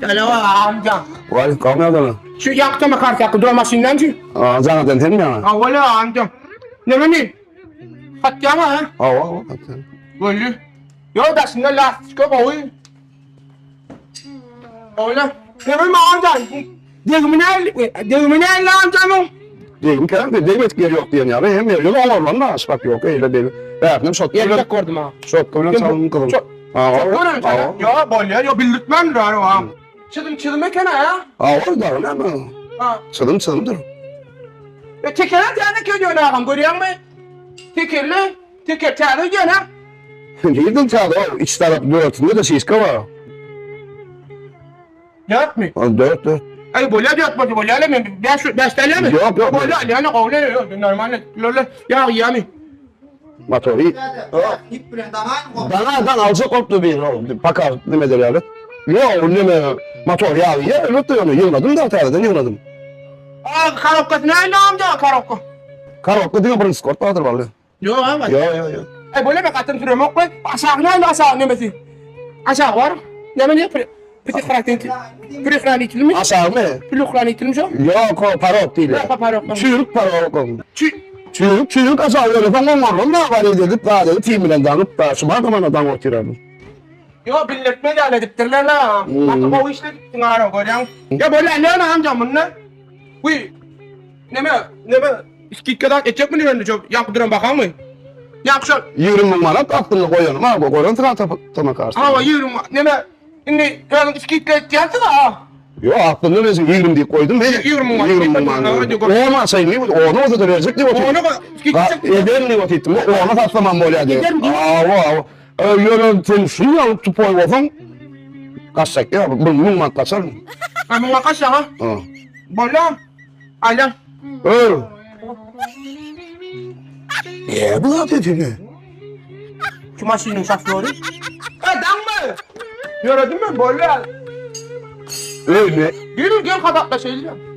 Alo amca. Waý, gawmy adamy. Şu ýakda mı kartdaky duran maşyndan şu? Aa, jaňadan sen ýaňa. Hawa amca. Nememi? Satýaň ha? Hawa, hawa, satýan. Boldy. Ýo daşynda lastiçka gowy. Oýla. Nememi amca? Degimi näl? Degimi näl amcamyň? Degim kän, degmedik ýeri ýok diýen ýaly, hem ýeri ýok, oňarlan da aşgap ýok, eýle beýle. Bähnem şotka bilen. Erkek gördüm ha. Şotka bilen çalyň gyzyl. Hawa. Ýo, bolýar, ýo bildirtmändir ha. Çyzym çyzym eken ha. Hawa, dagy näme? Ha. Çyzym çyzymdyr. E tekere täze eken ýöne agam görýäňmi? Tekerli, teker täze öýdýän ha. Nirden täze o? Iç tarap dörtünde-de şişka bar. Dörtmi? Ha, dört, dört. Aý bolýar dört bolsa bolýar men bäş bäş dälmi? Ýok, ýok. Bolýar, ýöne gowy ýok, normal. Lole, ýag ýamy. Motory. Ip bilen daňaýyn gowy. Daňa daň aljak bolupdy bir ol paka neme eder ýaly. Ýok, ol neme motor ýagy ýer elbetde ýöne ýygnadym da täzeden ýygnadym. A korobkasy näme amca korobka? Korobka diňe birinji skort bardyr wally. Ýok aga. Ýok, ýok, ýok. Aý bolýa men gatym süremok we aşagy näme aşagy nemesi? Aşagy bar. Näme ne Psihratin. Prehranitelmi? Aşagymy? Pluhranitelmi şo? Ýok, o parok diýilýär. Ýok, parok. Çüýrük parok o. Çü Çüýrük, çüýrük aşagy ýöne soň oňarlan da bar edilip, zat edip, tim bilen daňyp, da şu bar zamana daňyp otyrardy. Ýok, bildirtmez ýaly edipdirler la. Gaty gowy işledipsiň ara görýäň. Ýa bolýa näme amca munda? Bu neme, neme skidka zat etjekmi diýende şo ýaňky duran bahaňmy? Ýaňky şo 20 müň manat aslynda goýanym ha, goýan sıra tapyp Hawa 20 neme Indi özüň skidka etýänsiň a. Ýok, aslynda men 20 diýip goýdum. 20 müň 20 müň manat. Ona şeýle ona bolsa da berjek diýip otyryn. Ona skidka Ederin diýip otyrdym. Ona satsamam bolýar diýip. Hawa, hawa. Ýöne sen şu ýaly tupoý bolsaň gaçjak ýa, bir müň manat gaçaryn. Ha, müň manat gaçjaň ha? Ha. Bolýar. Alýan. Öl. Ne bu zat etini? Şu maşynyň şofýory. E, daňma. Ýöredimmi? Bolýar. Öýme. Gel, gel hasaplaşaýyn.